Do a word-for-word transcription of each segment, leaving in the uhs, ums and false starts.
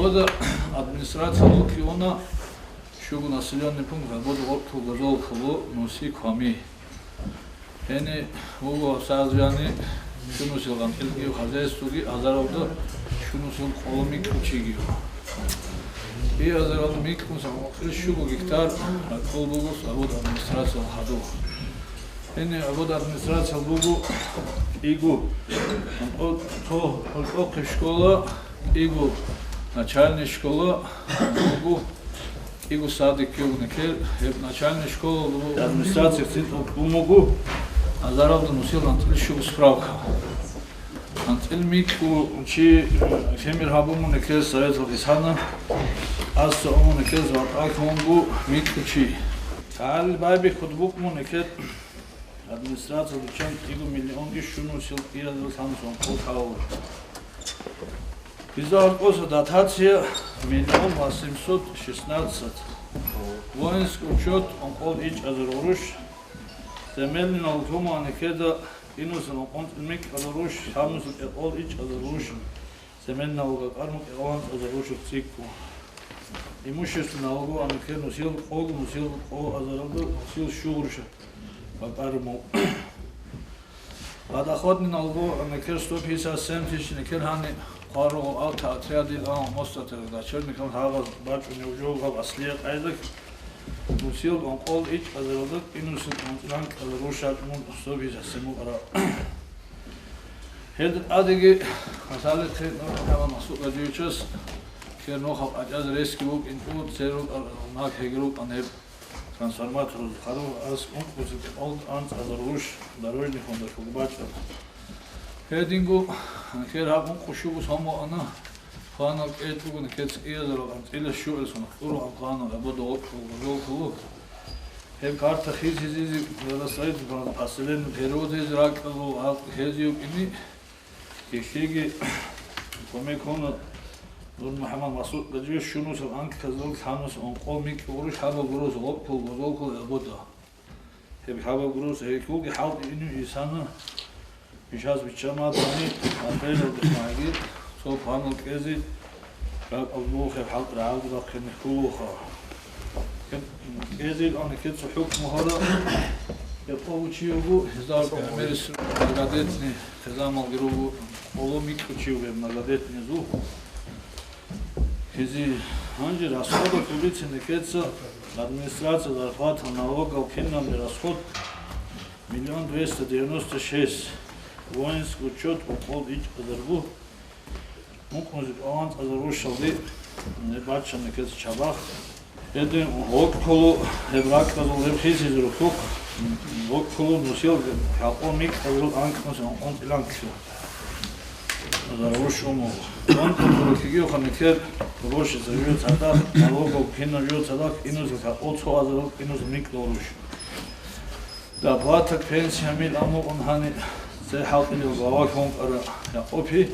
Бода администрация лукиона, щуго населённый пункт, бода гъоркьул гозол хулу нуси квами. Гьени вуго сазвяни шунусил гъантӀилгив хозяйствоги азаралда шунусил къоло микьучигив. И азаралда микьун самукъил щуго гектар ракӀул буго Свобода администрациял хадув. Гьениб Абуд администрациял буго кӀиго, гьанкъо-, цо гьоркьохъеб школа, кӀиго начальный школа буго, кӀиго садик буго, нилъер гьеб начальный школа буго. Администрация цинтӀал кьун буго азаралда нусил гъантӀил щуго справка. ГъантӀил микьу чи, э, фермер гьабун мун нилъер советал дисана, аса умун нилъер ватӀа ккун буго микьу чи. ТагӀал байбихьуд букӀун мун нилъер Администрация биччан кӀиго миллион иш шунусил кӀиязул лъанус онкъол лъала. Гьезда гьоркьоса дотация миллион восемьсот шестнадцать. Воинский учёт онкъол ичӀазар гъуруш. Земельный налог лъума нилъеда инусил онкъон микьазар гъуруш, лъанусил кӀикъол ичӀазар гъуруш. Земельный налог акӀарму кӀикъолан азарушев цӀикӀкӀу. Имущественный налог ва нилъер нусил къого, нусил къо азаралда нусил щугъруша бакӀарму. Подоходный налог ва нилъер сто пятьдесят семь тысяч нилъер гьани хъварого авто отрядил ан мостатер начальникал гьабаз бачӀунев жо гьаб аслия къайдак. Нусил онкъол ичӀ азаралда инусил онкъилан кӀаларушачӀун сто пятьдесят семь ара. Гьелда тӀадеги, масалихъе, Нур МухӀаммад Масуд Гаджиевичас кер нухаб гӀачӀаз ресги вукӀинчӀо, церул нахеги рукӀан гьеб трансформатораз хару ас ункъузе кӀикъол анцӀазар руш дорожный фондалъуг бачӀана. Гьединго, кер гьаб ункъу щуго сомуана, хванал кӀел чӀугун кец иязарал анцӀила щугӀел сунах тӀургӀан хванал абадо гъоркьул гъоркьулу. Гьеб карта хизизизе градостроительный поселение переводизе ракӀалу гьал хезиюкӀини, килъиги кумекуна Нур МухӀаммад Масуд Гаджиев щунусел анкьазул лъанус онкъо микь гъуруш гьабал гуроз гъоркьул гъозолкул гӀебода. Гьеб гьабал гуроз гьелъулги хӀалтӀи ину исана. Мишас биччан матани, апрелалде хъаги, цо планал кӀезе, ракӀал мухъе хӀалтӀ рагӀалде бахъине хьулуха. КӀезил ана кецо хӀукму гьара, гьеб къо учи вуго, гьезда гӀемерис многодетный хизамалги руго, къоло микьучи вуго многодетный зу. Гьези гьанже расходов улицин кеца администрация зарплата налогов кинабни расход миллион двести девяносто шесть, воинский учёт онкъол ичӀазаргу, мукъузе кӀаланцӀазар рушалде, не баччана кез чабах. Гьедин гъоркьулу гьеб ракӀазул гьеб хисизе рухьухъ, гъоркьулу нусил хӀакъо микьазарул анкьнус онкъон тӀиланкьлъу. Азар руш уму. Онкъон турухиги ханекер рушица жуе цадахъ, налогов кино жуе цадахъ, инус хӀакъо цо азарул инус микьлу руш. Доплата к пенсиям ил амукъун гьани, цей хӀалтӀилев глава хьункӀара Якъупи,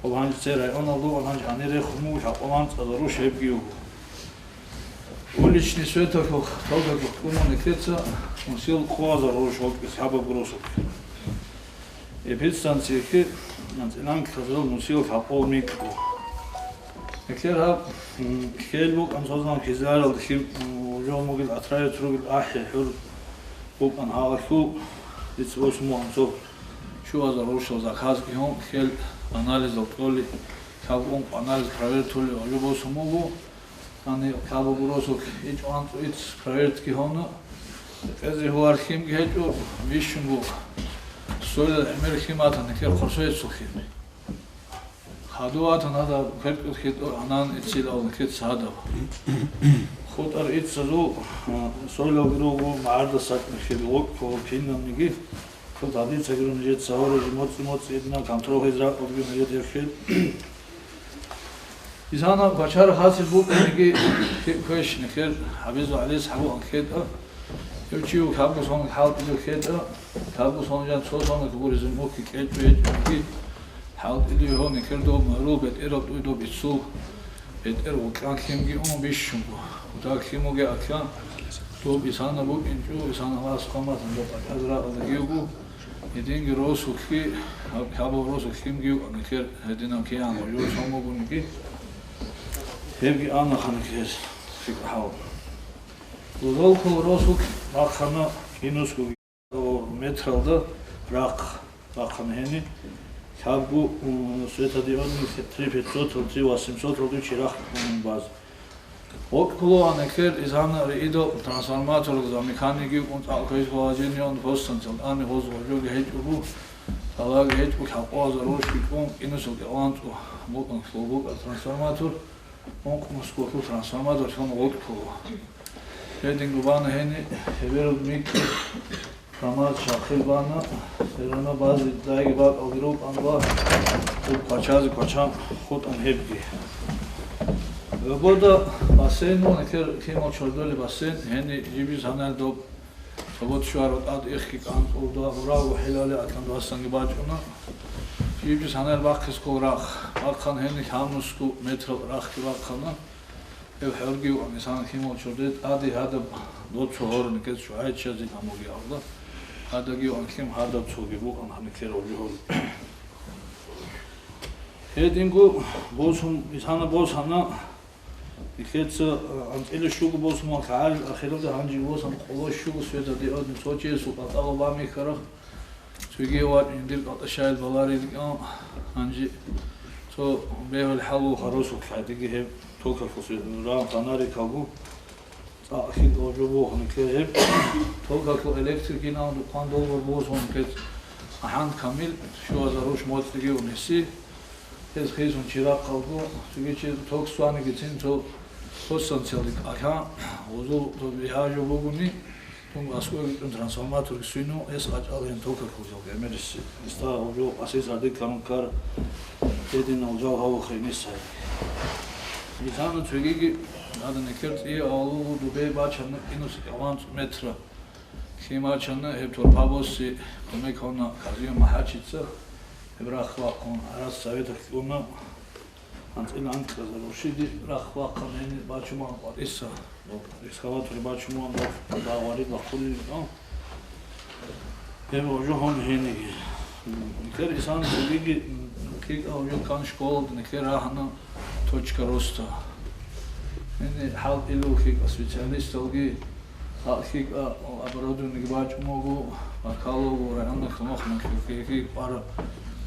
ва гьанже цей районалда ва гьанже гьанир рехун вуго хӀакъулан цӀалару шебги вуго. Уличный светофор, толгакух кумуникеца, унсил къуазар руш вокӀис хабаб гурусук. Эпидстанцияхъе анцӀилан кказарал нусил хӀакъул микьу. Гьелъер гьаб, м, хьел букӀан созан хизарал хим, м, жо мугил атраят ругил ахӀи хӀур букӀан гьалахьул дица босун бугӀан цо чуазар рушал заказги гьун, хьел анализал кьоли, кабун анализ проверитули гьалу босун буго. Ани кабу гуросул ичӀван цӀуиц проверитги гьуна. Кьезе гьуар химги гьечӀо, бищунго. Солел гӀемер химатан кер хъорсоецул хим. Хаду ватан гьадаб, квер-кӀуд хитӀу гьанан иццил авлакет сагьадаб. ХутӀар иццазул, а, сойлалги руго, магӀарда сакӀнахъе вокӀ ккола кинабниги, ккол тӀадицаги рун жеца гьоружи моцӀи-моцӀи идна, контрол гьез ракӀубги мегет гьебхъе. Изана квачар хасил букӀиниги, квешнахъе гьабизу гьалис гьабу анкета. Гьев чи вуго кабго сон хӀалтӀизев хетӀа, кабго сон жан цо сонги гуризин мухьи кьечӀо гьечӀоги, хӀалтӀизе гьони кер доб марул бетӀерал тӀуй доб иццул, бетӀер гъукьан лъимги ун бищунго. Удаг лъимуге аклъан, доб исана букӀинчӀо, исана вас хъамасан доб акӀазра алагиуго, гьединги росулъги, гьаб-, гьабав росулъ лъимги укӀана кер гьединав киян гъожо сон бугониги. Гьебги ана ханкез хикӀахӀал. Гозолкул росулъ бахъана кӀинусго метралда рахъ бахъана гьени. Лъабго, м, светодиодный три пятьсот, три восемьсот чи рахъ баз. Гъоркьуло анекер изана риидал трансформаторалда механикги кӀун цӀакъ квез положениеян гьоссанцал ани гьоз гъожоги гьечӀого, талаги гьечӀго, лъабкъоязда роршги кӀун, кӀинусул кӀаланцӀу букӀан лъул букӀа трансформатор, ункъ мускуллъул трансформатор лъун гъоркьуло. Гьединго бана гьени, гьебераб микьи КамАЗ чахъил бана, гьерона базе дайги бакӀалги рукӀан ва квачазе квачан хутӀан гьебги. Гьобода бассейн ва кер-, кимал чордолеб бассейн, гьени жибиз гьанай доб. Гьобод щварав тӀад ихги кӀанцӀулда гьурав хӀилали атан вассанги бачӀуна. Жибиз гьанай бахъискул рахъ, бахъан гьени лъабнусго метрал рахъги бахъана. Гьев хӀорги ван, исана кимал чордой тӀаде гьадаб доцо гьорникез чугӀайчазе гьамуги алда, гьадаги ван ким гьадаб цоги букӀан гьаникер вужугьури. Гьединго босун, исана босана, нилъеца, а, анцӀила щуго босун ван лъагӀалил ахиралда гьанже босан къоло щуго светодиодный цо чиясул кӀалтӀала бамихьараб. Цоги вачӀун дир кӀалтӀа щайил баларилан, гьанже цо бегьул хӀалу харусулъ гьадиги гьеб токалъусе ран фонарикалгу цӀакъ хьикъав жо бохун ккей гьеб. Токалъу электрикин ан духъан доллар босун ккец ахӀан камил щуазар руш моцӀиги унеси. Гьез хисун чирахъалгу, цоги чи ток сванигицин цо хосанцалде кӀалъа, гъузул цо бигьа жо бугони, Тун аскӀове витӀун трансформаторги свину, эс къачӀал гьен токар хурзал гӀемерис. Иста гьав жо къасис гьадин канун ккар гьединал жал гьавухъе нисай. Нисана цогиги гьадин экер цӀие авалугу дубей бачана кӀинус кӀаванцӀ метра. Лъимачана гьеб торпа босси кумек гьавна Казиев МахӀачица гьеб рахъ вахъун гӀарац советалъ кьуна. АнцӀила анкьазар уршиди рахъ вахъа мени бачуман къватӀиса, экскаватор бачуман багъварид бахъулил, а? Гьеб гъожо гьон гьениги. Никер исан цогиги кикӀа гъожо кан школалда никер рагьана «Точка роста». Гьени хӀалтӀилев кикӀа специалисталги, гьа кикӀа оборудованиеги бачӀун буго, бакалавго районна кумахман кикӀи пара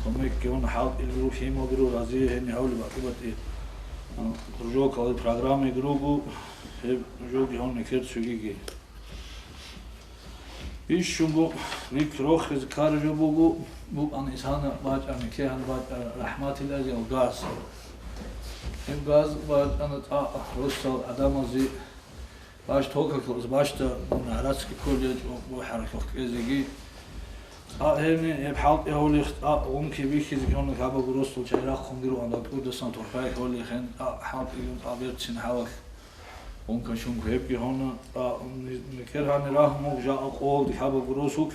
кумекги гьун хӀалтӀилги ру, хималги ру, разие гьени гьавли батӀи-батӀи. Кружокалги программаги руго, гьеб жоги гьун никер цогиги. Бищунго ник рохизе ккараб жо буго, букӀан исана бачӀани, кегьан бачӀа рахӀматилазиял газ. Гьеб газ бачӀана тӀакъ росал гӀадамазе баш токалъуз башда гӀарацги кколел бухӀаралъухъ кӀезеги. ТӀакъ гьебни гьеб хӀалтӀи гьолихъ тӀакъ гъунки бихьизе ккола, хабалгу росул чай рахъунги руан, дакӀурдасан турхай хьолихъен тӀакъ хӀалтӀигун тӀаберцин хӀалалъ. Ункан-шункан гьебги гьуна, а, м-, м-, кергьани рагьун буго жакъа къолди хабаб росулъ,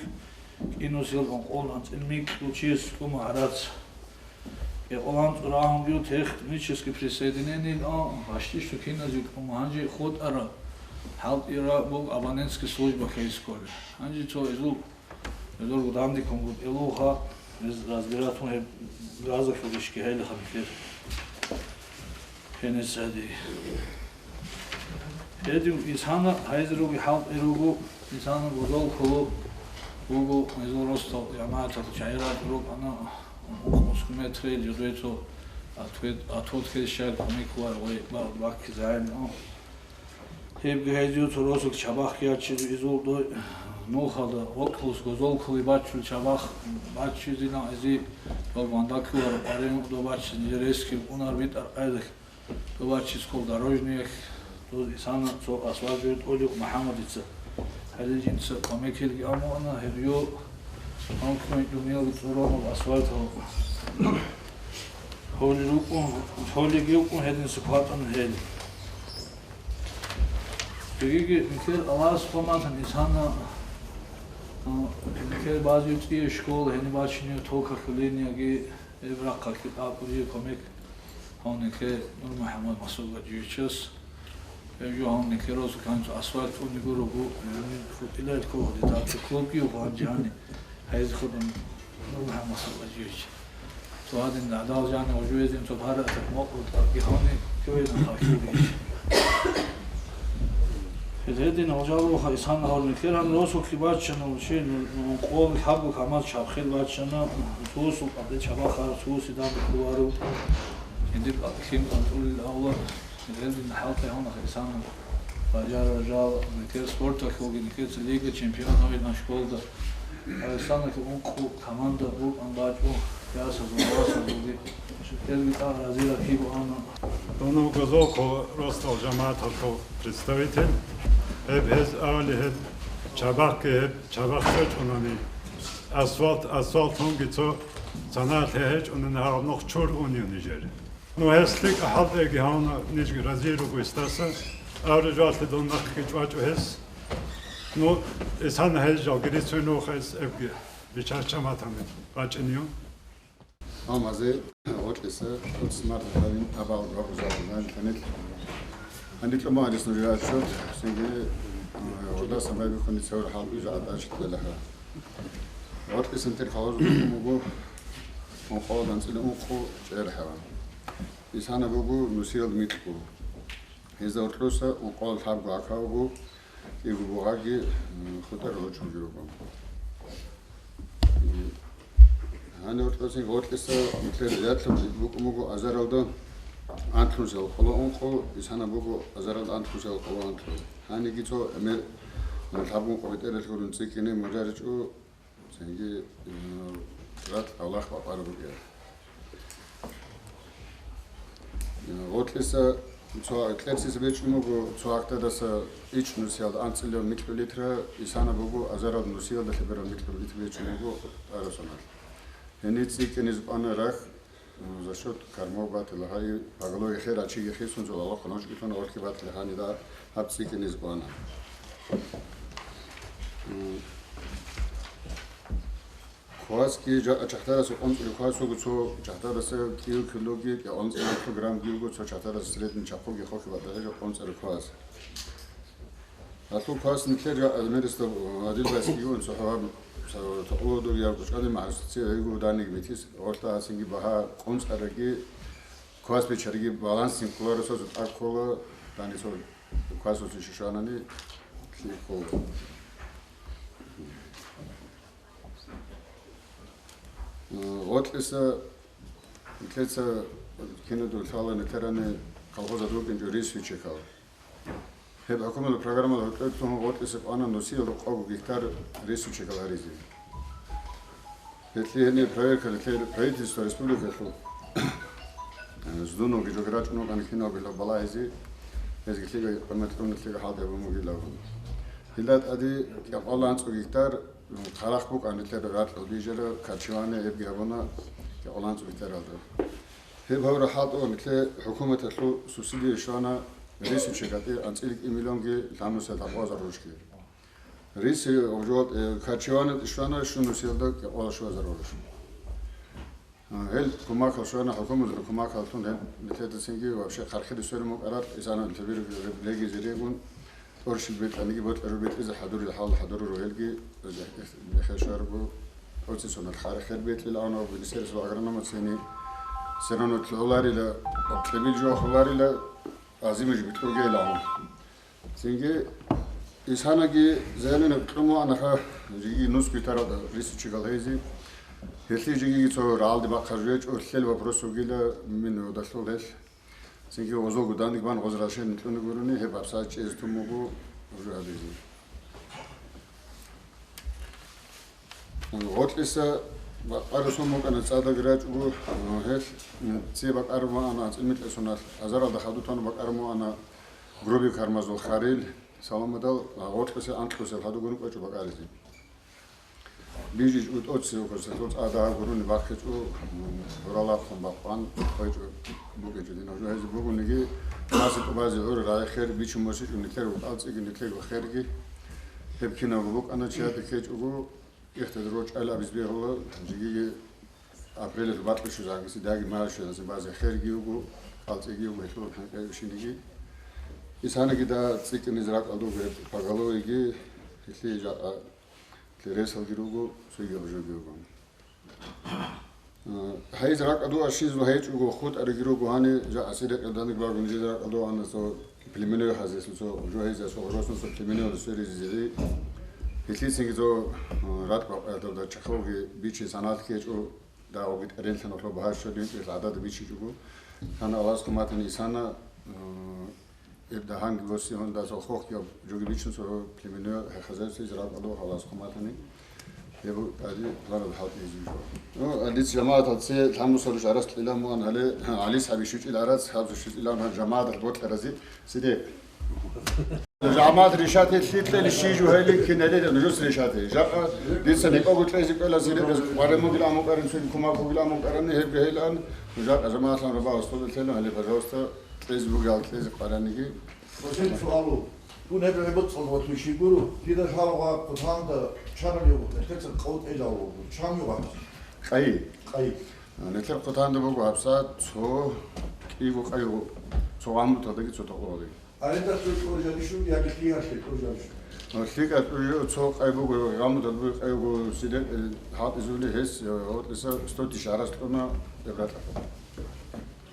кӀинусел ункъол анцӀил микьул чияс кьума гӀарац. Экъолан цӀурагьунгив технический присоединениел, а, бащдищу киназив кьума гьанже хутӀара, хӀалтӀира буго абонентский служба хейсколи. Гьанже цо изул Гьезурго дандиккунгутӀелуха, гьез разбиратун гьеб газахьулищги гьелихъан ккер. Гьенес гьади. Гьедин исана гьайзаруги хӀалтӀи руго, исана гозол кколо буго, гьезул ростал жамагӀатал чагӀи ракӀ рукӀана, муск метрел жидецо ответ, ответ хезщай кумек вай, вай, ба-, баккизайин. Гьебги гьезие цо росулъ чабахъ ячизе изул дой нухалда, вокьулъ гозол кколи баччул чабахъ баччизина гьези, доб вандаккуларо къваригӀун доб баччизе рескив унар битӀар къайдалъ, доб баччиз ккол дорожниялъ, доб исана цо асфальт жуй тӀолев МухӀаммадица, гьалил жинца кумекилги амуана, гьеб ё, гьанкьун дуниялги цӀуронаб асфальтал гьоли рукӀун, гьолиги рукӀун гьединса кватӀана гьел. Цогиги никер Аллагьас хъваматан исана, а, никер базив цӀие школа, гьениб бачине токалъул линияги, гьеб рахъалъги тӀакӀури кумек гьавникер Нур МухӀаммад Масугъаджиевичас. Гьеб жо гьавникер росу канцӀу асфальт уни гурого, гьеб футболал ккола, детский клубги юха гьанже гьани гьайзе хутӀун Нур МухӀаммад Масугъаджиевич. Цо гьадин гӀадал жани гъужугьезин цо гьаракьат мокьултӀаги гьавни ккевезин хъалчуги. Гьедин гъожалуха исан гьавни ккеран росулъги баччана, чи ну, ну, къол хӀабу камаз чабхил баччана, сусул къабде чабахар, суси дам ккуларо. Гьедиб лъим къантӀулел авлад, гьедин хӀалтӀи гьавнаха исан. Бажарарал, никер спорталъулги, никер лига чемпионовин школда. Гьайсаналъ ункъо команда букӀан бачӀо, ясазул, васазулги. Шукерги тӀагъ разира кибу ана. Дун вуго Золко росдал жамагӀаталъул представитель. Гьеб гьез авали гьеб чабахъги гьеб чабахъ гьечӀунани. Асфальт, асфальт гьунги цо санаялъе гьечӀунани гьаб нух чур унев нижер. Ну, гьес лъикӀа хӀалтӀиги гьавна нижги разируго гьесдаса, авружалъе дун нахъги чӀвачӀо гьес. Ну, эсана гьез жалги рицуй нуха эс эбги бичарча матами бачӀинив. Амазе гъоркьиса смарт гьавин абал рокъузабазан танил. Гьанди тӀумагӀалис нужер отчет, сенги, э, гъурда самай бихуни цевра хӀалбиз гӀадачи телаха. Гъоркьисан тер халазу буго, унхъо данцӀила унхъо чӀер хӀава. Исана буго нусиялда микьго. Гьезда гьоркьоса ункъоялда лъабго гӀакавго, кӀиго бугъаги, м, хутӀар гьочулги руго. М, гьанив гьоркьоса гьоркьиса нилъер рятлъун букӀун буго азаралда анлънусел къоло ункъо, исана буго азаралда анлънусел къоло анлъу. Гьаниги цо эме лъабго ункъо бетӀералъ гурун цӀикӀкӀине мажаричӀо, Цинги, э, ракь авлахъ бакъараб бугеб. Э, гъоркьиса цо кьерсиса бечӀун буго, цо актадаса ичӀ нусиялда анцӀила микьу литра, исана буго азарал нусиялда лъеберал микьу литра бечӀун буго арасанал. Гьенир цӀикӀкӀинизе кӀвана рахь, За счёт кормов батила гьай, поголовье хер ачиги хисун зулалахъун гьочкӀилъун гъоркье батила гьанида гьаб цӀикӀкӀинизе кӀвана. М. Квасги жа-, чахтараса къонцӀри квас вуго, цо чахтараса кӀиго килоги кӀикъоялда цӀикӀкӀун граммги вуго, цо чахтараса средний чахъуги хохи батила гьечӀо къонцӀри квас. Гьалъул квас нилъер жа-, меристав Адил Басиеван цохӀо гьаб, са-, токъулодур я кучӀани магӀарусица гьайгу даниг метис, гъорта гьасинги багьа къунцӀараги, квас бичариги балансин кколаро, сосо тӀад ккола, дани со квасусе шишанани лъикӀ ккола. Гъоркьиса, нилъеца кинадулъ лъала нилъерани колхоза рукӀинчӀо рисовичекал. Гьеб хӀукуматалъул программалда гьоркьоб лъугьун гъоркьиса кӀвана нусиялда къого гектар рисовичекал гьаризе. Гьелъие гьениб проверка нилъер правительство республикалъул здуноги жо рачӀун вукӀана киналго балагьизе, гьезги лъига къимат кьун лъига хӀалде абун бугилан. Гьелда тӀаде кӀикъоялда анцӀго гектар Хъарахъ букӀана нилъер ракьал бижара, корчевание гьебги гьабуна кӀикъоялда анцӀго гектаралда. Гьеб гьавра хӀалтӀула нилъер хӀукуматалъул субсидия щвана, рисовичекалде анцӀила кӀиго миллионги лъабнусиялда кӀикъоялда гъоза гъурущги. Риси, э, корчевание щвана щунусиялда кӀикъоялда щуязда гъурущ. Гьел кумакал щвана, хӀукуматалъул кумакаллъун гьел нилъеда цинги вообще хъархиде сверун букӀарал, исана нилъер регизе регун, тӀорщил бетӀаниги бокьару бетӀизе хӀадурил хӀал хӀадуру ругьелги, бехе щваргу, оцисунал хъархир бетӀил авна министерство агронома цини, сирано лъоларила, кьибил жо холарила, азимиж битӀугейилан. Цинги исанаги заявление кьун ванаха, жиги нус битаралда рисичигал гьейзи. Гьелъи жиги цо рагӀалде бахъаржу гьечӀо, лъел вопрос вугила мин гьудалъул гьелъ. Цинги гъозолго данде бан гъоз рашен кьуни гурони, гьеб гьабсагӀат чӀезе тун буго уже гьабизе. Гъоркьиса бакъарасун букӀана цӀадаги рачӀого, гьелъ цӀи бакъараб ваана анцӀил микьасуналъ, азаралда хадутана бакъараб ваана грубый кармазул харил, саламадал гъоркьиса анкьусел хадугун кӀвечӀо бакъаризе. БижичӀо тӀоцеве косалъул цӀада гурони бахъичӀо, гьуралахъун бакъван кквечӀо букӀичӀо динав жо гьезие бугониги, маси тӀубазе гӀур рагӀи хер бичун босичӀо нилъер вукӀал цӀиги нилъего херги. Гьеб кинабго букӀана чияде ккечӀого, ихтидал рочӀайилан абизе бегьула, жигиги апрелалъ бакьулъ щвезаги, сидаги май щвезаги базе херги вуго, кӀалцӀиги вуго, гьелъул хӀинкъи шиниги. Исанаги да цӀикӀкӀинизе ракӀалда вуго гьеб поголовьеги, гьелъие жакъа лересалги руго, цоги обжоги руго. Гьайз ракӀалда щизул гьечӀого хутӀариги руго гьани, жакъа сидекъилданик багун жез ракӀалда ана цо племенной хазесул цо жо гьайза цо гъоросун цо племенной сверизеги. Гьелъицинги цо ракӀ бакъаялда чахъалги бичи саналъ ккечӀо, дагъуги тӀеренлъа нухло багьа щолин гӀадада бичичӀого. Гьана Аллагьас хъуматани исана, Гьеб дагьанги госигьундасал хохги жоги бичун цо племенной хазяйствоялъ ракӀалда гьалас хъуматани. Гьеб ади планаб хӀалтӀизеб жо. Ну, алиц жамагӀаталъ це лъамусарущ арас кьилан муан гьале, Алис гьаби щучӀил арас, хабзу щучӀилан гьан жамагӀаталъ бокьарази сиде. ЖамагӀат решать лъикьели щижу гьели киналели нужус решать. Жакъа дица никъого кьезе кӀвела сиде, без къварен мугил амукъарин, цуги кумак бугил амукъарани, гьеб гьелан, жакъа жамагӀатлъан раба устуде лъела гьале, пожалуйста. Кьезе бугел, кьезе къвараниги. Гьасен суалу. Дун гьеб гӀебоцӀалда ватун щиб гуро, дида лъала ва хъутанда чарал його, нилъеца къав тӀелал вуго. Чан його гьабизе? Къай. Къай. Нилъер хъутанда буго гьабсагӀат цо кӀиго къай його, цо гъамбуталдаги цо токъоялдаги. Арендалъе кьуржалищу яги лъиялъе кьуржалищу? ЛъикӀа кьуржа цо къай буго, гъамбутал буго къай його сидер, э, хӀалтӀизули гьес, э, гьоркьиса сто тысяч арас кьуна эбратӀа.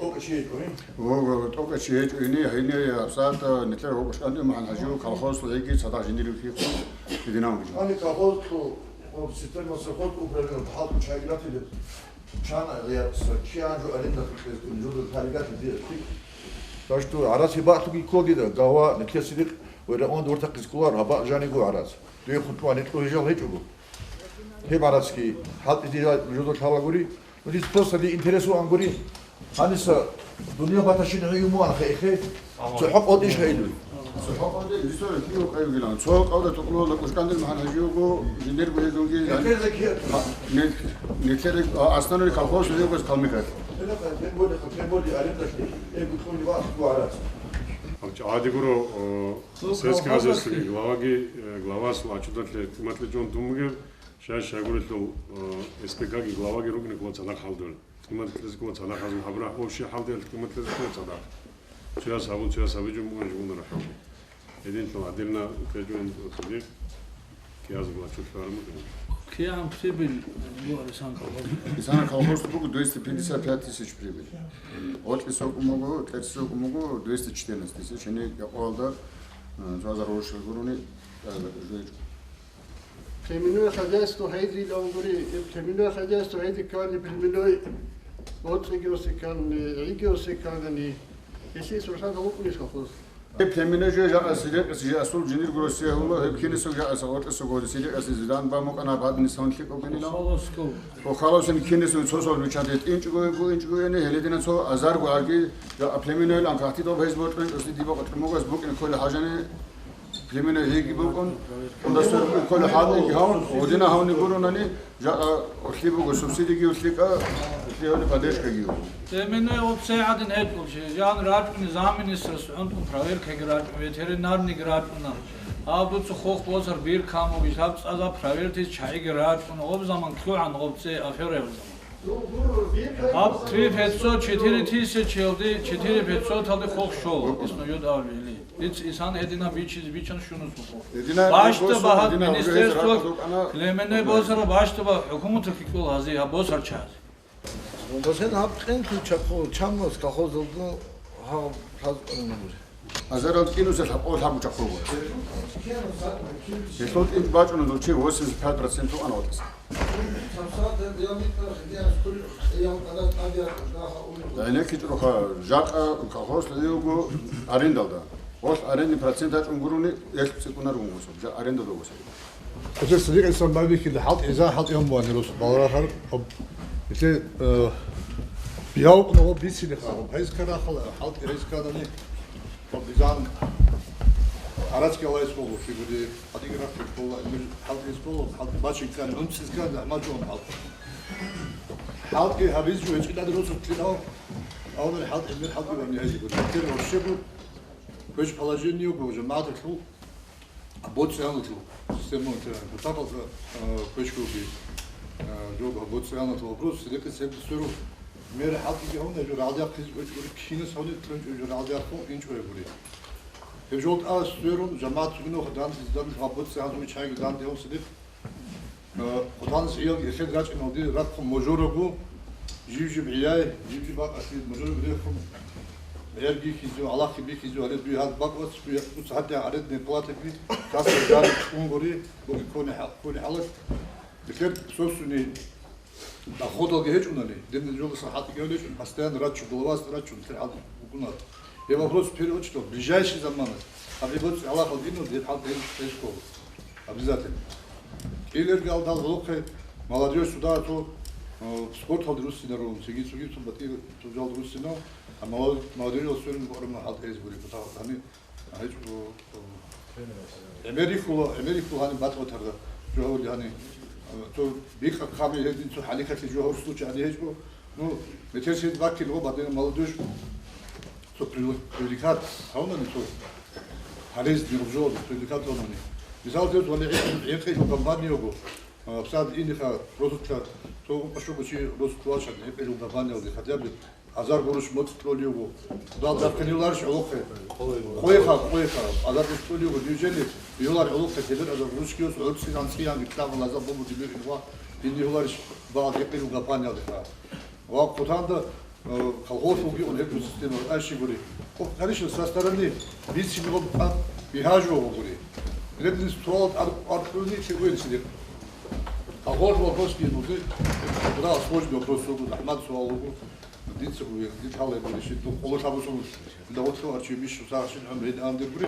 ТӀокӀав чи гьечӀо, ин? Ого, тӀокӀав чи гьечӀо, ини, гьайни, абсаатта, нилъер гьобушкӀанде МухӀаммад-ХӀажи колхозлъул гьеги цадахъ жиндир вихьихъун, динамги. Ани колхозлъул, о, система соход управление, хӀалтӀу чагилатилеб, чан гӀияса, чи анжу арендалъукьезгун, жодор талигатил диялъи. Башту, гӀарац гьеб бакълъуги кколдида, гагьва, нилъер сидикъ, ва рагӀун дуртахъиз кколар, гьаб жанигу гӀарац. Дуе хутӀуа, нилъу гьежал гьечӀого. Гьеб гӀарацги, хӀалтӀи дида жодор лъалагури, Дис просто ди интерес вуан гури. Гьаниса дунъя баташин гӀи юмуан хейхе. ЦохӀо къотӀиш гьейдуй. ЦохӀо къотӀи, дисо кио къайгилан. Цо къавда тукълула кушкандир МухӀаммад-ХӀажиего, жиндирго гьезунги, нилъер, а, основной колхоз гьезугас калмикат. Гьаб чагӀади гуро, о, сельский хозяйствоги главаги, э, главас вачудалъе хӀикматлъи жон думугев, Щай-щайгурелъул, э, СПК-ги главаги ругни ккола цадахъ хӀалдур. ХӀикматлъизе ккола цадахъ гьазул гьабурахъ, общий хӀалдиялъ хӀикматлъизе ккола цадахъ. Цояс гьабу, цояс гьабичӀун бугин жугьуна рахӀалде. Гьединлъун гӀадилна ккечӀун цоги киязул вачулъ гьарму. КигӀан прибыль бугӀарисан колхоз? Исана колхоз буго двести пятьдесят пять тысяч прибыль. Гъоркьи сокӀун буго, кьерси сокӀун буго двести четырнадцать тысяч. Гьениб якъуялда, э, цо гьазар гъурущ гурони, э, уже Племенное хозяйство гьайзилан гури, племенное хозяйство гьайзи ккани, племенной боцӀигиосе ккани, гӀигиосе ккани, гьесие сурсада вукӀунищ колхоз? Гьеб племенной жо жакъа сидекъисе жиасул жиндирго Россия гьула, гьеб кинесго жакъаса гъоркьесго гъоре сидекъасе зидан ба мукъана бадни сон лъикӀогинилан. Хохалосин кинесго цо сон бичаде тӀинчӀго гьебго инчӀго яни, гьеледина цо азарго аги, жакъа племеннойлан кагъти доб гьез бокьун, оси диба къотӀмугас букӀин ккола хӀажани, Племенной гьеги букӀун, кӀудасда ккола хӀалтӀиги гьавун, гьудина гьавни гуронани, жакъа улли буго субсидиги улликӀа, улли гьавни поддержкаги буго. Племенной гъубцей гӀадин гьечӀо чи, жан рачӀуни замминистрас гӀунтӀун проверкаги рачӀун, ветеринарныйги рачӀуна. Гьаб дуца хох босар бир камуги, гьаб цӀаза проверказе чагӀиги рачӀуна, гъоб заман лъугӀан гъубцей афера гьаб заман. Гьаб три пятьсот, четыре тысячи гьелде, четыре пятьсот гьелде хох щола, исно йод авлили. Диц исан гьедина бичиз, бичан щунус хох. Гьедина башта бихьун, багьа гьедина уже министерство, гьезра хадуб ана, племенной босара башта ба хӀукуматалъ ккол гьази, гьаб босар чаз. Босен гьаб кьенлъи чахъу, чамас колхозалда гьаб хӀазкъун бугури. Азарал кӀинусел гьаб къо лъаб бучахъуго. Гьелъул тӀинтӀ бачӀуна дов чи восемьдесят пять процент ана ватӀаса. ГӀенеккичӀоха, жакъа колхоз лъугӀиуго арендалда. Гъолъ арендный процент гьачӀун гурони, элъ цӀикӀкӀунар вунгосаб, жа арендада вугосаб. Гьесул садикьисан байбихьила хӀалтӀиза, хӀалтӀигьун бугьанирус балагьар, об, гьелъе, э, биялкъуна ва бицинеха, об, гьайз ккарахъала, хӀалтӀи гьайз кканани, об, бизан гӀарацги Аллагьас къоло, щибуди, гьадиги рахъи къола, эмир хӀалтӀи къоло, хӀалтӀи бачин ккани, унцӀиз ккани, гьамачӀун хӀалтӀи. ХӀалтӀи гьабиз жо гьечӀидал росулъ лъидал, гьавнали хӀалтӀи, эмир хӀалтӀи ва нигьази буди. Тер вообще буд, квеш положение буго, жамагӀаталъул, БоцӀи-гьанлъул система, бутӀакъалда, а, квешкуги, а, жо боцӀи-гьанлъул вопрос, рекъи цебе сверу. Мер хӀалтӀиги гьавна жо рагӀдахъизе кӀвечӀ гури, кинас гьавни кьунчӀо жо рагӀдахъун инчӀо гури. Гьеб жолтӀа сверун, жамагӀат цугуноха данде, данде, боцӀи-гьанлъул чайги данде гьавун сидихъ. Э, хъутанас гӀиял эхед рачӀиналде рахъун можорагу, Жив-жив гӀияй, жив-жив бакӀалъе мужур рехун, гӀер бихьизе, алахъе бихьизе, гьале дуе гьаб бакӀалъ, дуе дуца гьадин гьаред не платиги, касда жаниб чӀунгури, боги ккони хӀа-, ккони хӀалалъ, бетӀер сосуни доходалги гьечӀунани, динна жолдаса хӀалтӀиги гьечӀун, постоянно рачун, главасда рачун, тер хӀалтӀи букӀунар. Гьеб вопрос в первую очередь, ближайший замана, гьаб гьеб боцӀи алахъал инал, гьеб хӀалтӀи гьечӀ-, гьечӀо. Обязательно. Кьилергал дал гӀолохъе молодёжь суда цо, э, спорталде руссинарун, цоги-цоги цо батӀи цо жал руссинал, а молод-, молодёжьал сверун гӀурма хӀалтӀи гьез гури, кутакалъ гьани, гьечӀо, э, гӀемерихьула, гӀемерихьула гьани батӀа тарда жо гьавули гьани, э, цо бикъа хъами гьедин цо хӀалихьалъи жо гьавур случай гьани гьечӀо. Ну, метер сед баккил гъо батӀина молодёжь, цо прив-, привлекать гьавнани цо полезный обзор, привлекать гьавнани. Мисал, цо вали гӀекъи компания його, а, сад иниха росутла, цо укъашуго чи росутла чан гӀекъи компаниялде, хотя бы азар гуруш моцӀ кьолиего. Дал дархъиниларш гӀолохъе. Къойха, къойха, азар гуруш кьолиего, неужели йолар гӀолохъе, тедер азар гуруш киос, гӀорцӀи анцӀиянги кьабал азар бобу дибирин ва, ин йолариш бал гӀекъи компаниялде ха. Ва хъутанда, э, колхоз вугев гьеб система, ащи гури. О, конечно, со стороны бицин гъоб а бигьажу гъо гури. Лебнис туалат ар-, аркьуни чи уэлси дек. Колхоз вопрос не буди, бра сложный вопрос сугу, рахмат суал гъо. Дица гури, дит хала гури, ши ту къоло шабу сугу. Да вот хо арчи миш сагъ шин гӀумри андир гури.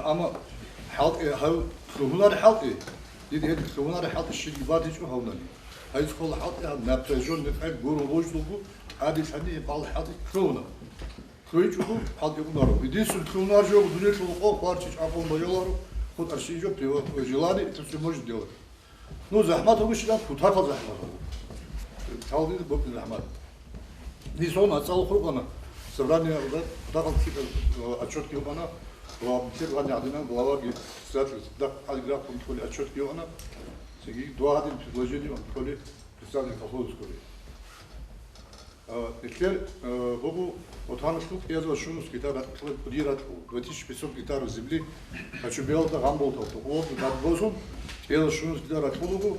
Амма хӀалтӀи, гьав лъугьунар хӀалтӀи, дида гьедин лъугьунар хӀалтӀи щиб батичӀо гьавнани. Гьайз хъола хӀалтӀи гьаб напряжённый къай гуро вождулгу, гьадилъани гьеб бал хӀалтӀи лъугьуна. ЛъугьичӀого хӀалтӀи унаро. Единственный лъугьунар жо дунелъул къо хварчич акъун байоларо, хутӀарщин жо пиво, желание это всё может делать. Ну, захӀмат гьабищилан, кутакал захӀмат гьабу. Талдин бокьин захӀмат. Нисон ацӀал хургъана, собрание кутакал отчетги гьукъана, ва битер вани гӀадинан главаги, председатель, дакъ гьалграхъун кколи отчетги гьукъана, цинги дугьадин предложение кколи председатель колхоза кколи. А, нилъер, а, буго, вот гьанасул кӀиязул щунус китаб ракьулеб кӀудияб ракьул, две тысячи пятьсот гектаров земли, Кочубеялда гъамболтал тукъулаб дад босун, кӀиязул щунус китаб ракьулуго,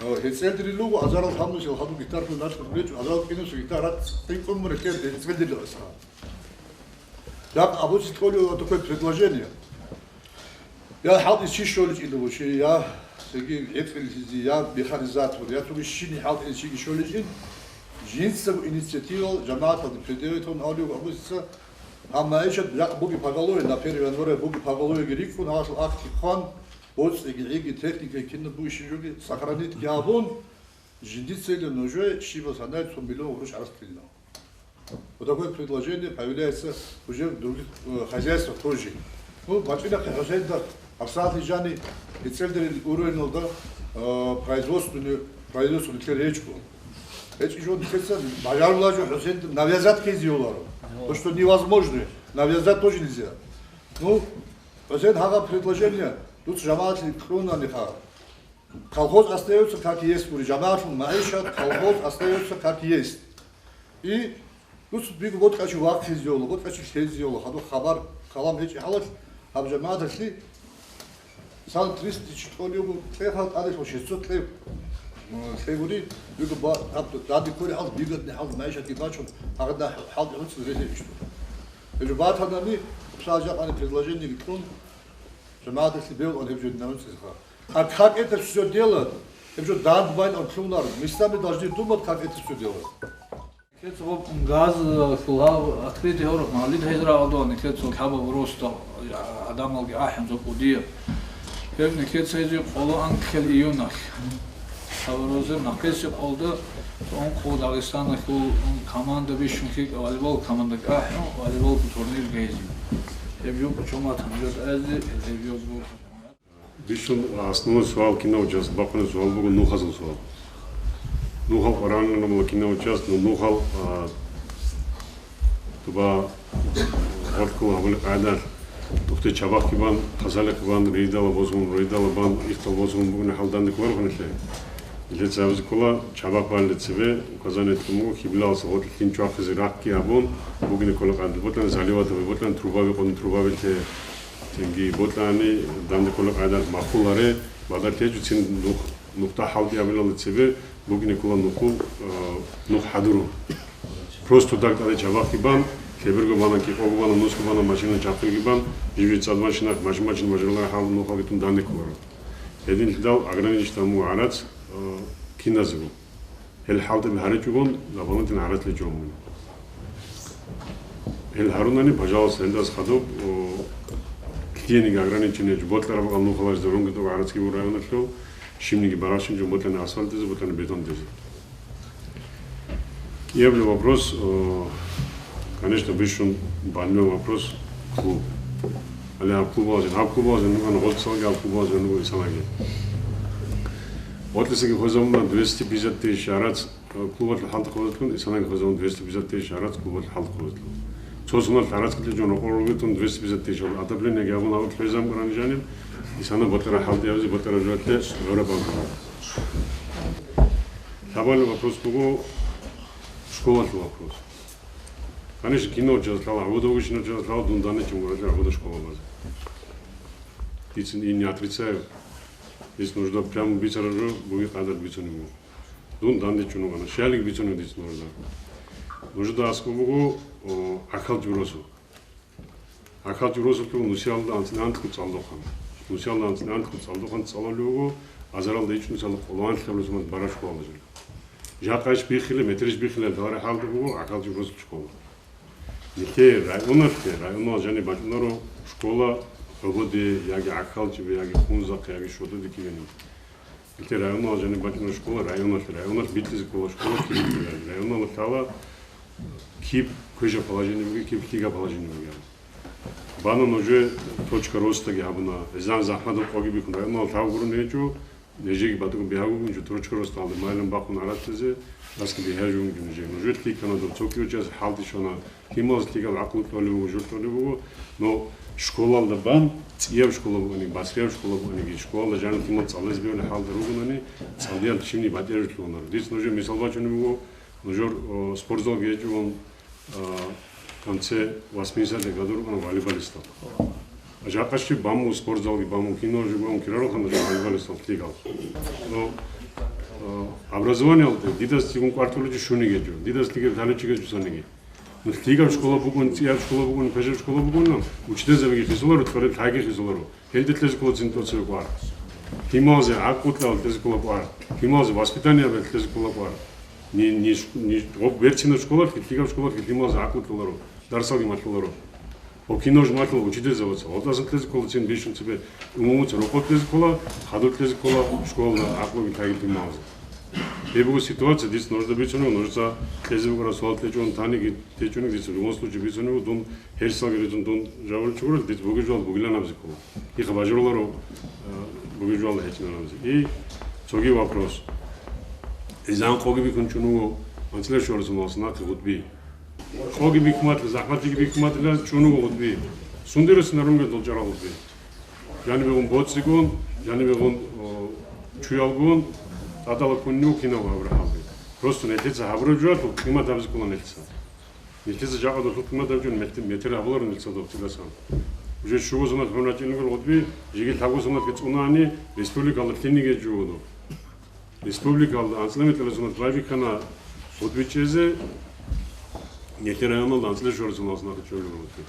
а, гьецӀелдирилуго, азарал гьамусел хадуб гектар хун ракьул речӀу, азарал кӀинусул гектар ракь цӀикӀкӀун мун гьецӀелдириласха. Дакъ абуци кколев вот такое предложение. Я хӀалтӀи чи щоличӀила вучи, я цоги гӀекъиллъизе, я механизатор, я цоги щиб хӀалтӀи чиги щоличӀин, жинцаго инициативал жамагӀаталде предъявитун авлиго абуцица, гьаб магӀишат бакъ буги поголовье, на первое января буги поголовьеги рикӀкӀун, гьалъул ахъти хъван, боцӀиги, гӀиги, техникаги, кинаб бугищи жоги сохранитьги гьабун, жиндица или нужее щибал санай цо миллион гъурущ гӀарц кьилинал. Вот такое предложение появляется уже в других, э, хозяйствах тоже. Ну, бачӀинахъе ХӀусейнда гьабсагӀат жани гьецӀелдерил уровеналда, э, производственный, производственный нилъер гьечӀо. ГьечӀеб жо нилъеца бажарулареб жо ХӀусейнда навязать ккезе йоларо. То, что невозможно, навязать тоже нельзя. Ну, ХӀусейн, гьагъаб предложение дуца жамагӀатлъи кьунаниха. Колхоз остаётся как есть, гури, жамагӀатлъун магӀишат, колхоз остаётся как есть. И дуца биго бокьачи вахъизе йола, бокьачи лъезе йола, хадуб хабар, калам гьечӀеб хӀалалъ, гьаб жамагӀаталъе сан триста тысяч кьолев буго, кье хал тӀадехъо шестьсот кье, м, кье гури, биго ба-, гьаб данде кколеб хӀал, бигадни хӀал, магӀишатги бачун, гьагъадин хӀал гӀуцӀизе рехе ишду. Гьеб жо батанани, цо жакъани предложениеги кьун, жамагӀаталъе бегьулаан гьеб жо динан гӀуцӀизеха. А как это всё делать? Гьеб жо дандбайилан кьунар. Местами должны думать, как это всё делать. Кецгъуб газ, э, лъугьав открытый гьоркь, Мавлид гьезра алдуан, кецо лъабаб росдал, я, адамалги ахӀен зо кӀудияб. Гьеб кецо гьезие къоло анкьел июналъ. Гьаб розе нахъеси къолда цо ункъо Дагъистаналъул команда бищун лъикӀа волейбол команда кӀахӀун, волейбол турнир гьезие. Гьеб жо чумат гьанжо тӀазе, гьеб жо бу- Бищун основной суал кинав час бахъуна суал буго нухазул суал. Нухал Къуръан намула кинав час, ну, нухал, а, туба гъоркула гьабули къайдал, тухте чабахъги бан, хасалихъ бан, рейдала бозун, рейдала бан, ихтал бозун бугуни хӀалданни кварухъунилъе. Иле цабиз ккола чабахъ балли цебе указание туму хиблалса гъоркьлъин чвахъизе рахъги абун бугине ккола къайдал. Ботлан заливатаби, ботлан трубаби къун трубабилъе. Цинги ботлани данде ккола къайдал махуларе, бадар лъечӀо цин нух-, нухда хӀалтӀи абилалда цебе, Букине ккола нухул, э, нух хӀадурун. Просто даг тӀаде чабахъги бан, лъеберго бана, кӀикъого бана, нусго бана, машина чахъиги бан, жиб-жиб цӀад машина, машин-машин мажарулареб хӀал нухалги тун данде кколаро. Гьединлъидал ограничить гьабун буго гӀарац, э, киназего. Гьел хӀалтӀи гьаричӀогун, дополнительно гӀарац лечӀун буго. Гьел гьарунани, пожалуйста, гьелдаса хадуб, о, лъиениги ограничение, бокьараб бакӀал нухалъ зорунги тӀокӀ гӀарацги буго районалъул, щибниги баращинчӀо бокьани асфальтизе, бокьани бетондизе. Киябли вопрос, о, конечно, бищун больной вопрос клуб. Али гьаб клубалъе, гьаб клубалъе нугӀана гъоцалги, гьаб клубалъе нугӀу исанаги. Гъотлъисаги хвезабуна двести пятьдесят тысяч гӀарац, Клубалъул хӀалтӀи хъвезатлъун, исанаги хвезабун двести пятьдесят тысяч гӀарац клубалъул хӀалтӀи хъвезатлъун. Цо соналъ гӀарацги лъечӀун рокъор ругетун двести пятьдесят тысяч гьабун, отоплениеги гьабун, гьаб хвезаб кӀурани жаниб, исана бокьараб хӀалтӀи гьабизе, бокьараб жоялъе гӀураб бан. Лъабали вопрос буго школалъул вопрос. Конечно, кинав чияс лъала, гӀодов вугищинав чияс лъала, дун данде чӀун гуралъе гӀодов школа базе. Дицин и не отрицаю. Дицин нужда прямо бицараб жо буги къадар бицунеб буго. Дун данде чӀун вугана. Щалик бицунеб дицин нужда. Нужда аскӀоб буго, о, гӀахьалчи росу. ГӀахьалчи росулъул нусиялда анцӀила анкьго цӀалдохъан. Нусиялда анцӀила анкьго цӀалдохъан цӀалулев вуго, азаралда ичӀнусиялда къоло анлъабилеб сунат бараб школалда жо. Жакъа иш биххила, метрищ биххила, лъалареб хӀалда буго гӀахьалчи росул школа. Нилъее районалъе, районал жаниб бачӀунаро школа ГӀободе яги ГӀахьалчибе, яги Хунзахъе, яги Шотоде ккеги. Нилъее районал жаниб бачӀунаро школа районалъе, районалъ битӀизе ккола школа киб битӀизаб. Районалъ лъала киб квеша положение бугеб, киб лъикӀаб положение бугеб. Бана нужее точка ростаги гьабуна, гӀезегӀан захӀматаб къоги бихьун, районалъ лъаб гурони гьечӀо, Нижеги батӀун бигьа бугин жо, точка росталда майлан бахъун гӀарацлъизе, аски бигьа жо вугин жо. Нужер лъикӀана доб цо кӀиго час хӀалтӀи щвана, лъималаз лъикӀаб гӀакълу кьолеб буго, жо кьолеб буго, но школалда бан, цӀияб школа бугони, басрияб школа бугониги, школалда жаниб лъимал цӀализе бегьулеб хӀалда ругонани, цӀалдияб чимни батӀияб жо лъугьунаро. Дица нужее мисал бачунеб буго, нужер, о, спортзалги гьечӀо, А, в конце восьмидесятых году рукӀана волейболистал. Жакъа щиб бамун, спортзалги бамун, кино жо бамун, кирарухъан жо волейболистал лъикӀал. Но, а, образованиялда дидас цигун кӀвартӀуличи шуни гьечӀо, дидас лъикӀаб лъаличи гьечӀо саниги. Ну, лъикӀаб школа бугун, цӀияб школа бугун, пежеб школа бугун, учительзабиги хисуларо, тӀорел лъайги хисуларо. Гьелде лъезе ккола цин тӀоцебе кӀвар. Лъималазе гӀакълу кьезе ккола кӀвар. Лъималазе воспитание гьабизе ккола кӀвар. Ни, ни, ни, гъоб берцинаб школалъ, лъикӀаб школалъ лъималазе гӀакълу кьоларо, дарсалги малъуларо. Гьоб кинаб жо малъула учительзабаца. Гьелдасан лъезе ккола цин бищун цебе умумуца рокъоб лъезе ккола, хадуб лъезе ккола школалда гӀакълуги лъайги лъималазе. Гьеб буго ситуация, дица нужда бицунеб, нужеца лъезе букӀараб суал течӀун, таниги течӀунеб дица в любом случае бицунеб, дун гьерсалги рицун дун жаваб чугурел, дица бугеб жо бугилан абизе ккола. Дица бажаруларо, э, бугеб жо гьечӀинан абизе. И цоги вопрос. ГӀезегӀан къоги бихьун чӀун вуго анцӀила щуарасул нахъе хутӀби. Къоги бихьун батила, захӀматлъиги бихьун батила, чӀун вуго хутӀби. Сундирасин гьарун гьел долчӀарал хутӀби. Жанибегъун боцӀигун, жанибегъун, о, чуялгун, тӀадала ккун вуго кинаб гьабураб хӀалби. Просто нилъеца гьабураб жоялъул къимат гьабизе ккола нилъеца. Нилъеца жакъа досул къимат гьабичӀун мет-, метр гьабуларо нилъеца доб цӀидасан. Уже щуго соналъ гьун рачӀинегал гъутӀби, жеги лъабго соналъги цӀунани, республикалда лъиниги жугьуду. Республикалда анцӀила метралда соналъ байбихьана гъутӀби чӀезе, нилъер районалда анцӀила щуарасул нахъе чӀолел гъутӀби.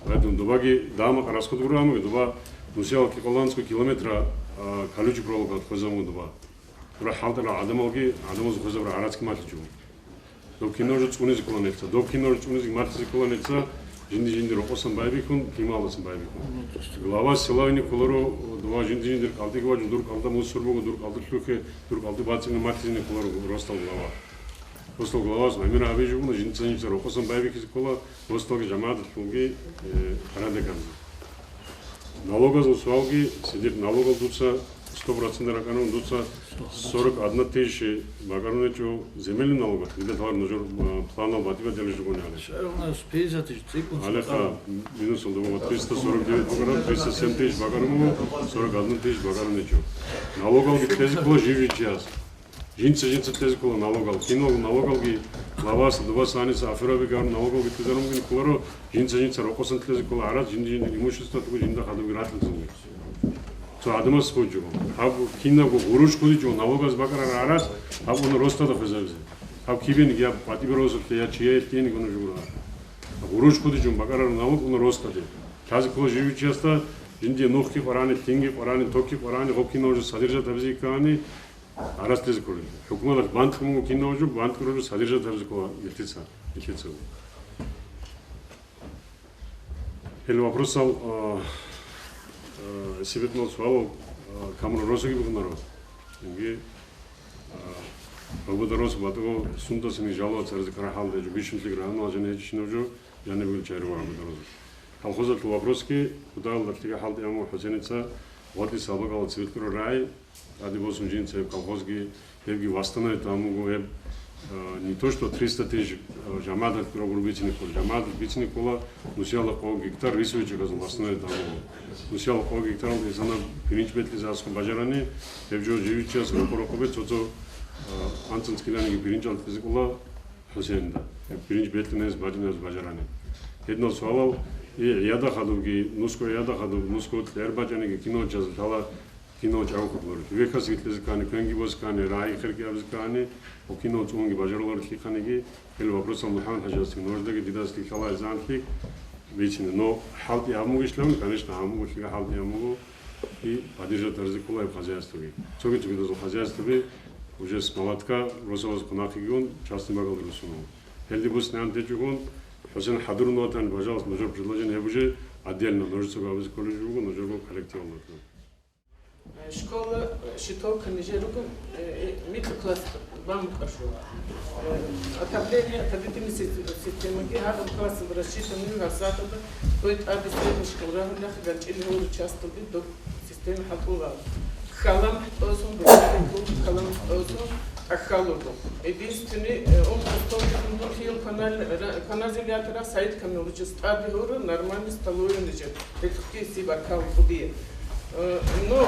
Поэтому дубаги дагьа-макъа расход гуро, амма дуба нусиялъ кӀикъоялда анцӀго километра, а, колючий проволока хвезабун дуба. Дура хӀалтӀарал гӀадамалги, гӀадамазул хвезабурал гӀарацги малъичӀо. Доб кинаб жо цӀунизе ккола нилъеца. Доб кинаб жо цӀунизе малъизе ккола нилъеца, жинди-жиндир рокъосан байбихьун, лъималасан байбихьун. Глава села вине кколаро, дуба жинди-жиндир кӀалтӀиги вачун, дур кӀалтӀа мусор буго, дур кӀалтӀа лъухье, дур кӀалтӀа бацӀцӀине малъизене кколаро росдал глава. Росдал главас гӀемер гьабизе жо буго, жинца-жинца рокъосан байбихьизе ккола, росдалги жамагӀаталъулги, э, порядок гьабизе. Налогазул суалги, сидикъ налогал дуца сто процент ракӀарун, дуца сорок одна тысяча бакӀарун гьечӀо земельный налогал, дида лъалар нужер, э, планал батӀи-батӀияб жо гьечӀо гьале. Все равно с пятьдесят тысяч цӀикӀкӀун. Гьале ха, минусал дуба триста сорок девять бакӀарун, триста семь тысяч бакӀарун буго, сорок одна тысяча бакӀарун гьечӀо. Налогалги кьезе ккола жив-жив чияс. Жинца-жинца кьезе ккола налогал. Киналго налогалги главас, дубас гьаниса афераби гьарун налогалги кьезарун бугин кколаро, жинца-жинца рокъосан кьезе ккола гӀарац, жинди-жиндир имущество туго жинда хадубги ракьлъизабуги. Гьаб кинабго гъурущ хъудичӀого налогаз бакӀарарал гӀарац, гьаб уна росдада хвезабизе. Гьаб кибениги, я батӀибе росулъе, я чияе лъиениги уна жугьура. Гъурущ хъудичӀого бакӀарарал налог уна росдаде. Лъазе ккола жив-жив чиясда, жиндие нухги къварани, лъинги къварани, токги къварани, гъоб кинабго жо содержать гьабизе ккани, гӀарац лъезе кколел. ХӀукуматалъ бантӀ буго кинабго жо, бантӀ буго жо содержать гьабизе ккола нилъеца, нилъецаго. Гьел вопросал, а, а, сибетмал суалал, а, камурал росуги букӀунаро. Инги, а, гьабуда рос батӀаго сундасани жалоба царазе ккарахӀал гьечӀо, бищунлъи рагьанал жана гьечӀищинаб жо, жаниб бугел чагӀи руго гьабуда рос. Колхозалъул вопросги, кутакалда лъиги хӀалтӀи гьабун ХӀусеница, гъотӀи салбакалда цебе кьурал рагӀи, тӀаде босун жинца гьеб колхозги, гьебги восстановить гьабун буго гьеб, э, не то что триста тысяч, э, жамагӀаталъ кьураб гуро бицине ккола, жамагӀаталъ бицине ккола нусиялда къо гектар рисовый чагӀазул восстановить гьабун буго. Нусиялда къо гектаралда инсанаб пиринч бетӀлъизе аскӀоб бажарани, гьеб жо жив-жив чияс рокъо-рокъобе цо-цо, э, анцӀ-анцӀ килониги пиринчал кьезе ккола ХӀусенда. Гьеб пиринч бетӀлъинаб, бажаринаб бажарани. Гьединал суалал, и гӀияда хадубги, нусго гӀияда хадуб, нусго кьер бачӀаниги кинабго чиясда лъала, кинабго чӀаго хутӀлъуларев. Вехьасги кьезе ккани, квенги босе ккани, рагӀи херги абизе ккани, ва кинабго цӀунги бажаруларев лъихъаниги, гьел вопросал МухӀаммад ХӀажиясги нуждаги дидаги лъала гьезанлъи бицине. Но хӀалтӀи гьабун бугищ абуни, конечно, гьабун буго, лъиги хӀалтӀи гьабун буго, и поддержать гьаризе ккола гьеб хозяйствоги. Цоги-цогидазул хозяйствоби уже с молотка росабаз хъунахъегун частный багалда росуна. Гьелде буснигӀан течӀогун, ХӀусен хӀадурун ватани, пожалуйста, нужер предложение гьеб уже отдельно, нужецаго абизе кколеб жо буго, нужерго коллективалда. Школа, э, щитовка нижер руго, э, э, микьу класс бан букӀараб жо. Э, отопление, отопительный си-, системаги гьаб классалда рассчитанный, гьабсагӀаталда дой тӀаде средний школа рагьулехъ ганчӀил гьору часталде доб система хӀалтӀула. Калам хӀалтӀула, калам хӀалтӀула, а хьалуго. Единственный, э, он поступил, ну, хил канал, ра-, канализация ра-, Саид Камилович, тӀаде гьору нормальный столовый нижер. Гьелъухъги сиб баркал кӀудияб. Э, ну,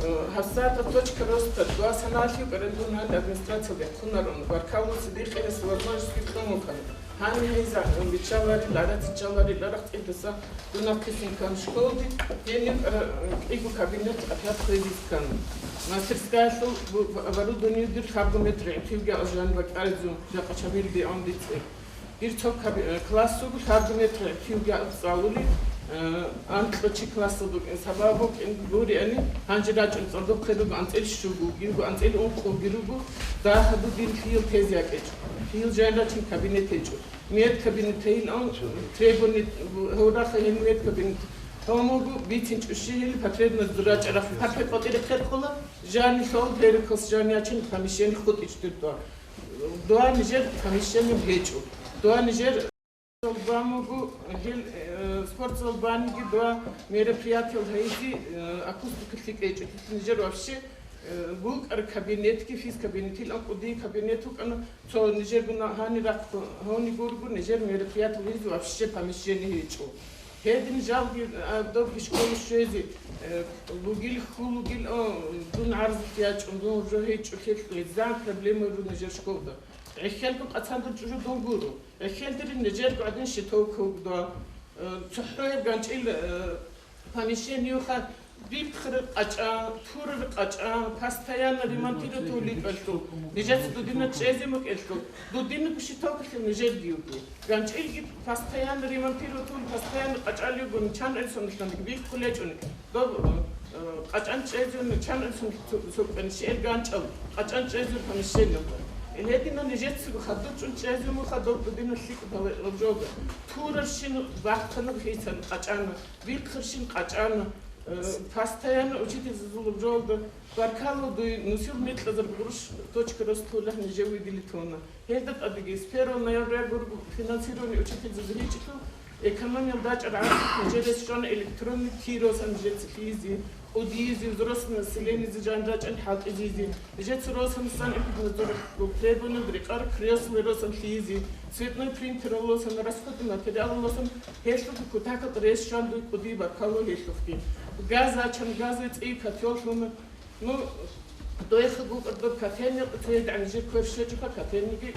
э, гьабсагӀатда точка роста дова саналъув къарандун гьаниб администрациялда хъунарун. Баркалло цидихъе гьес возможность кьун вукӀана. Гьаниб гьезда, э, биччаларил, арациччаларил, арахъцӀидаса дунахъе синкан школде, гьениб, э, кӀиго кабинет опять хвезискан. Мастерскаялъул бу-, оборудование дир лъабго метр гӀинтӀилги алжан бакӀаризун, жакъа чабил бигӀун дицӀи. Дир цо каби-, э, класс руго лъабго метр гӀинтӀилги цӀалули, э, анкьа чи классалда букӀин, сабаб букӀин гуриани, гьанже рачӀун цӀалдохъе руго анцӀил щуго, гирго анцӀил ункъоги руго, дагьабу дир лъил тез якӀечӀо. Лъил жайн рачун кабинет гьечӀо. Мед кабинет гьейилан требование гьавурахъа гьел мед кабинет. Гьамуго бицинчӀущи гьел потребность рачӀарахъ папе къотӀире хъерхъула, жани лъол перекос жани ячин помещение хутӀичӀ дир дуа. Дуа нижер помещение гьечӀо. Дуа нижер спортзалгамугу, гьел, э, спортзал баниги дуа мероприятиял гьайзи, э, акустика лъикӀ гьечӀо. Нижер вообще, э, букӀар кабинетги, физ кабинетил анкъуди кабинет вукӀана. Цо нижер гуна гьани рахъ гьони гургу, нижер мероприятиял гьайзи вообще помещение гьечӀо. Гьедин жалги, а, добги школа щвезе, э, лугил хьулугил, о, дун гӀарзулъ ячӀун, дун жо гьечӀо, лъелъ гьезда проблема ру нижер школда. ГӀеххелгун къацандун чӀужу дун гуро. ГӀеххелдери нижерго гӀадин щитовка вугдуа. Э, цохӀо гьеб ганчӀил, э, помещениеха бихъараб къачӀа, турараб къачӀа, постоянно ремонтировать гьули кӀалъу. Нижеца дудина чӀезе мукӀелъул, дудинаб щитовкалъе нижерги вуго. ГанчӀилги постоянно ремонтировать гьули, постоянно къачӀал юго, ничан элсоналъанги бихъулечӀуни. Доб, э, къачӀан чӀезегӀан чан инсан цо-, цо кӀанщиел ганчӀал, къачӀан чӀезегӀан помещениялда. Гьедина нижецаго хадуб чӀун чӀезегӀан муха доб дудина лъикӀ гьаб-, гьаб жолда. Турарщин бахъана гьейцан къачӀана, бихъарщин къачӀана, э, постоянно учительзазул гьаб жолда. Баркалла дуе, нусил микьазар гъурущ точка роста лъугьа нижер видели тона. Гьелда тӀадеги, с первого ноября гургу финансирование учительзазе гьечӀелъул, экономиялда чӀаргӀадулъ нижерес щвана электронный киросан нижеца лъизе, кӀудизе, взрослый населениезе жан рачӀан хӀалтӀизизе. Нижеца росанасан эпиднадзор требованиялда рекъар кресло росан лъизе, цветной принтер лосан, расходный материал лосан, гьелъулги кутакалда рес щван дуй кӀуди баркалла гьелъухъги. Газ ачан, газе цӀи котел лъуна. Ну, дойха гукъа доб котельник, цояд гӀанжир квер щвечӀоха котельниги,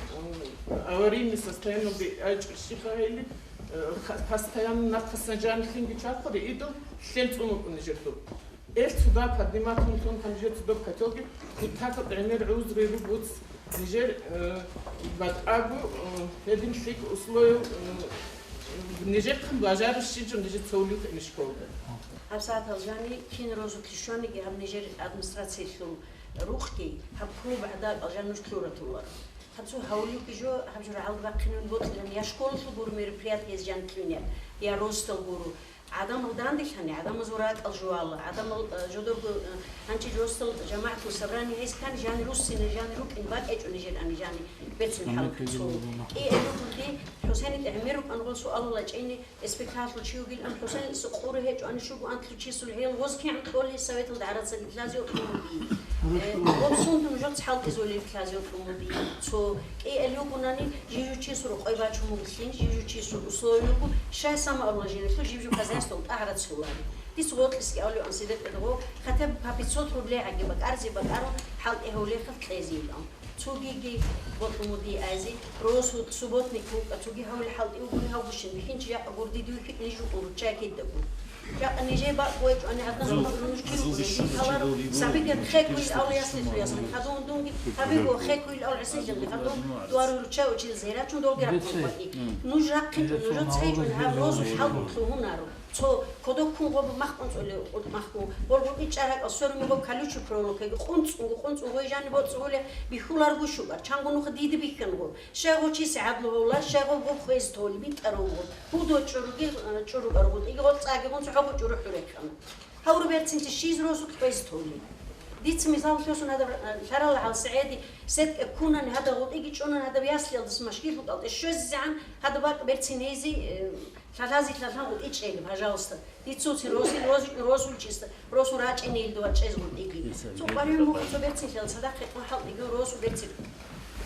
м, аварийный состояниялде айчӀо щиха гьели, э, ха-, постоянно нахъасан жанлъинги чахъури, идал лъел цӀумукӀуни жирдуб. Эл цуда поднимать унтун там же цуда котелги, кутака пример узры ругуц, нижер, э, батагу, э, гьедин лъик условия, э, нижер кам бажару шижу нижер цолюк ин школда. Гьаб сагьатал жани кин розу кишониги гьаб нижер администрациялъул рухъги гьаб клуб гӀадакӀал жан нуж лъуратуларо. Гьаб цо гьавлюги жо гьаб жо рагӀалда бахъинавин бокьилан я школалъул гуро мероприятиез жан кьунияб, я росдал гуро. ГӀадамал данделъани, гӀадамазул ракӀал жувала, гӀадамал, э, жодорго, э, гьанчи жосдал жамагӀатул собрание гьез ккани жани руссина, жани рукӀин бакӀечӀо нижер ани жани бецун хӀалкӀ цо. И элугурди ХӀусейни тӀегӀмер рукӀан гъол суалал ачӀейни, эспекалъул чи вугилан ХӀусейн къуре гьечӀо ани щуго антлъу чисул гьел гъоз кигӀан кьолли советалда гӀарацаги лъазе кьун буги. Э, гъоб сунтун жоц хӀалтӀизулел лъазе кьун буги. Цо кӀиал югунани, жижучиясул рокъой бачун бугелъин, жижучиясул условиялго, щай самообложениялъул жиб-жиб хозяйствоялда гӀарацулари. Дис гъоркьисги авлуан сидекъидгъо, хотя бы по пятьсот рублей гӀаги бакӀарзе бакӀарун, хӀалтӀи гьавлехъаб кьезейилан. Цогиги бокьун буди айзи, росу субботник вукӀа, цоги гьавли хӀалтӀи вугуни гьавгущин, бихьинчи жакъа гурдиди вихьи ниж рукӀун руччай кидагу. Жакъа нижей бакӀ гъвечӀони гьадна гьабурун нуж киркули, дихъалар сабигер хекуил авлияс лъуясни, хадун дунги гьабиго хекуил ав гӀисижали, хадун дуару руччай учил зерачун долги рахъун ваги. Нуж рахъинчӀо, нужо цайчӀун гьаб розу хӀалбу лъугьунаро. Цо кодоккун гъоб махкъун цӀолев махкъун. Гъоргъун ичӀаракӀал сорми гъоб колючий проволокаги къунцӀунго, къунцӀун гъой жани боцӀугьули бихьуларго щукӀар, чанго нуха дида бихьанго. Щай гъо чиси гӀадлу гьавла, щай гъо гъоб хвез толи, битӀарав гъо. Гьудо чӀуруги, э, чӀурукӀар гъутӀиги гъо цӀаги гъунцу хӀобо чӀуру хӀурехъана. Гьавру берцинчи щиз росу хвез толи. Дица мисал лъосун гьадаб, э, лъарала гьал СагӀиди сеткӀа ккунани гьадаб гъутӀиги чӀунан гьадаб яслиялдаса машгил букӀалтӀе щвезегӀан гьадаб бакӀ берцин гьейзи, э, лъалази лъалгьан гъутӀи чӀели, пожалуйста. Дицуцин росил, роз-, росулчиста, росу рачӀинейлда вачӀез гъутӀиги. Цо къваригӀун мухъ цо берцинлъал цадахъ гьекъон хӀалтӀиги росу берцин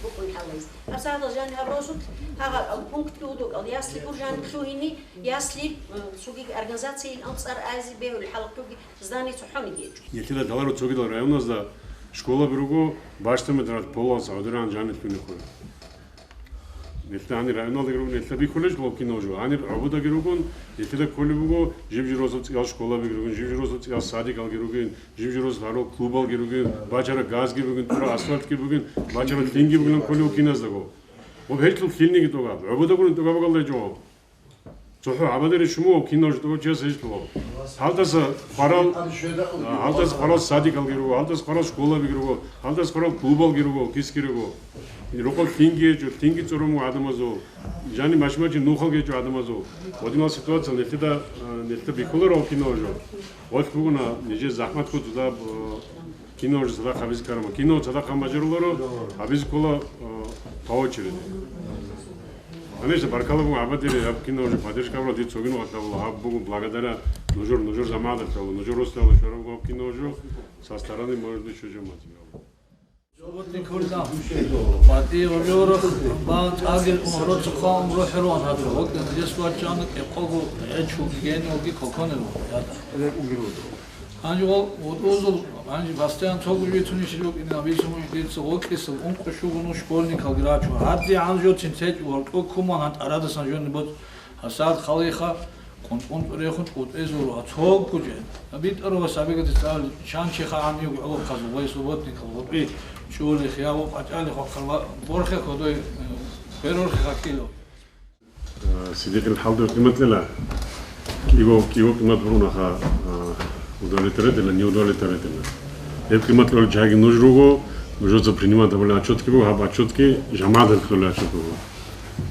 букӀун хӀалайз. Гьабсагьадал жани гьаб росулъ гьагъаб пунктги гьудукӀал ясли гур жани лъугьини, ясли, м, цогиги организациялъ анцӀар айзи бегьули хӀалахъуги здание цохӀониги гьечӀо. Нилъеда даларо цогидал районазда школаби руго, бащдамида ралъ полал сагӀудиран жани лъугьине ккола. Нилъеда гьанир районалдаги ругин, нилъеда бихьулеб жо кинал жо. Гьанир гӀободаги ругун, нилъеда кколеб буго, жиб-жиб росу цӀиял школабиги ругин, жиб-жиб росу цӀиял садикалги ругин, жиб-жиб росу гьарул клубалги ругин, бачара газги бугин, тӀура асфальтги бугин, бачара лъинги бугилан кколев киназдаго. Гъоб гьелъул лъилниги тӀогаб, гӀобода гурин тӀогаб галай жо. ЦохӀо гьабадери шумугьав кинал жо тӀогав чияс гьечӀо. Гьалдаса хварал, а, гьалдаса хварал садикалги руго, гьалдаса хварал школабиги руго, гьалдаса хварал клубалги руго, кисги руго. Рокъов лъинги гьечӀо, лъинги цӀурун буго гӀадамазул. Жани машин-машин нухалги гьечӀо гӀадамазул. Гъодинал ситуация нилъеда, а, нилъеда бихьуларо кинал жо. Гъолъ бугуна нижер захӀмат ккун цо даб, а, Кино уже цадахъ гьабизе ккараб. Кино цадахъ гьаб бажаруларо, гьабизе ккола, э, по очереди. Конечно, баркала буго гьабадире, гьаб кино уже поддержка була, дир цогин ватабула, гьаб буго благодаря нужер, нужер заманалъ, нужер росдал щвараб гьаб кино уже со стороны, может быть, чужой материал. Субботник хвалда. БатӀи гъожорах, ба тӀаги умроцухъа умро хӀерван гьадра. Вокьа здесь вачана, кӀекъого гӀечуги генуги коконел. Гьанже вал, вот узул, гьанже бастаян цогу жо цунищ рукӀине, абисумуни дица вокьисел ункъо щугуну школьникалги рачун. Гьадди гьанжо цин течӀ вал кӀо куман гьан тӀарадасан жо нибот гьасад халиха, къунтӀун тӀурехун тӀутӀезул ва цогу же. БитӀару ва сабига дицал чан чи хагьан юг гӀолохъазул вай субботникал гъутӀи чӀулих я ва къачӀали хвахъал ва борхе кодой, э, перорхе хакило. Э, сидикъил хӀалдур къиматлъила. КӀиго, кӀиго къимат бурунаха, э, удовлетворительно, неудовлетворительно. Гьеб къиматлъулел чагӀи нуж руго, нужеца принимать гьабулел отчетки буго, гьаб отчетки жамагӀаталъулел отчет буго.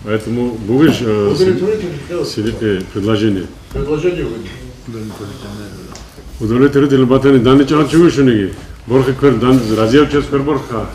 Поэтому бугищ, э, Удовлетворительно. Сидикъи предложение? Предложение будет. Удовлетворительно батани дани чӀал чугушуниги. Борхи квер дан, разияв чес квер борха.